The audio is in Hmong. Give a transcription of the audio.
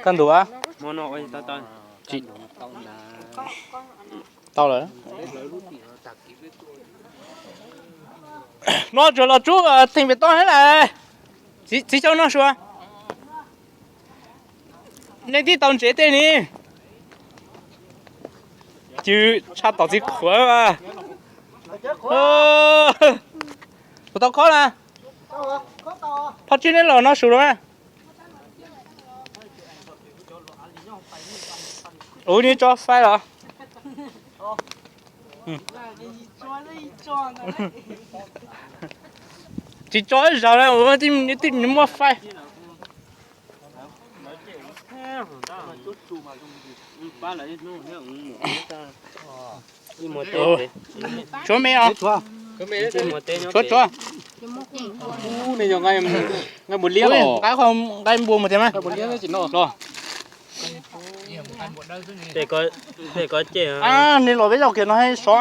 Koj ntuas. Tsis tau lawm. No tsuas los tsub theej pem toj thiab lawm. Txiv xyaub no sua. Nej tib tau ntsev tej ni. Cw tshaj tom txiv qhuav mas. Kuv tau khob na. Phoj tsib neb los no su los mas. Ua ni tso faib los. Tsis tso ib zaug na, ua tib muaj faib. Tshuav me os. Tshuav tshuav. Nqaij npua liab, nqaij npua mus tiag mas. Los. Nws los peb zaug kiag no sov.